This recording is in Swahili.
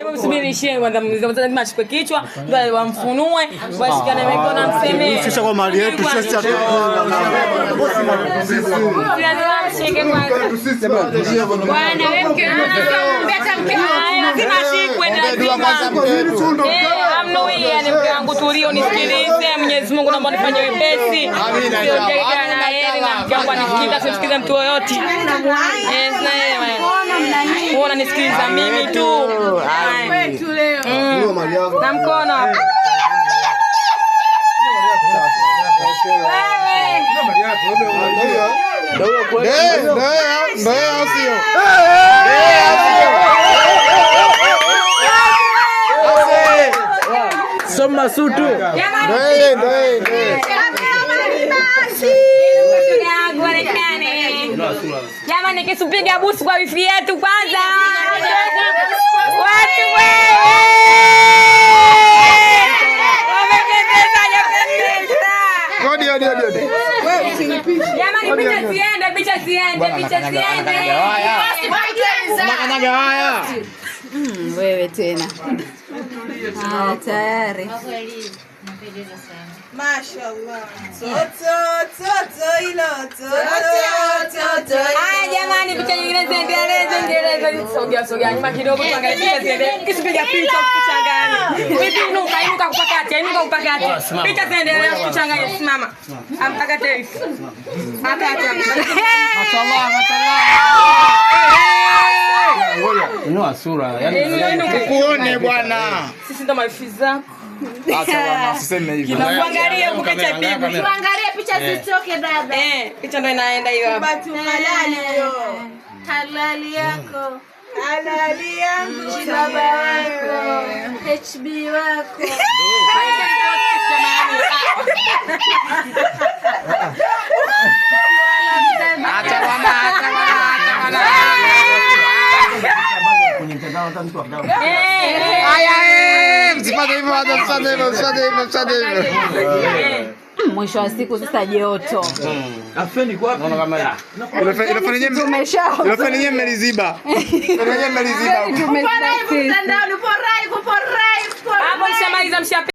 Hebu msubiri kwanza, lazima ashikwe kichwa, ndio wamfunue, washikane mikono msemee. Sisi kwa mali yetu sisi mshike kwanza. Bwana wewe mke wangu hata mke wangu lazima ashikwe lazima. Amnuia ni mke wangu, tulio nisikilize. Mwenyezi Mungu naomba nifanye wepesi. Amina. Na heri na mke wangu anisikilize, asimsikilize mtu yoyote. Eh, na yeye. Wewe unanisikiliza mimi tu. Kwetu leo. Na mkono hapa. Soma sutu. Jamani, kisupiga busu kwa wifi yetu kwanza. Watu wewe. Wamependeza, wamependeza. Odi odi odi odi. Jamani, picha ziende, picha ziende, picha ziende. Unakanyaga haya. Wewe tena. Ah, tayari. Mashallah. Toto toto ilo toto toto. Haya jamani, picha nyingine ziendelee, ziendelee. Sogea sogea nyuma kidogo tuangalie picha ziendelee. Kisipiga picha tuchanganye. Vipi, inuka, inuka kupakati, inuka kupakati. Picha ziendelee tuchanganye, simama. Ampakate hivi. Akate. Mashallah, mashallah. Ngoja, inua sura. Yaani Kuone bwana. Sisi ndo mawifi zako. Acha bwana, usiseme hivyo. Tuangalie huku picha pigwe. Tuangalie picha zitoke dada. Eh, picha ndo inaenda hiyo hapa. Batu halali yo. Halali yako. Halali yangu Baba wako. HB wako. Acha bwana, acha bwana, acha bwana. Kwenye mtandao hata mtu akitaka. Aya, msifanye hivyo, msifanye hivyo, msifanye hivyo, msifanye hivyo. Mwisho wa siku sasa joto. Afeni kwa wapi? Unaona kama Tumesha. Ilofanya yenyewe mmeliziba. Ilofanya yenyewe mmeliziba. Mtandao upo rai, upo rai, upo Hapo mshamaliza msha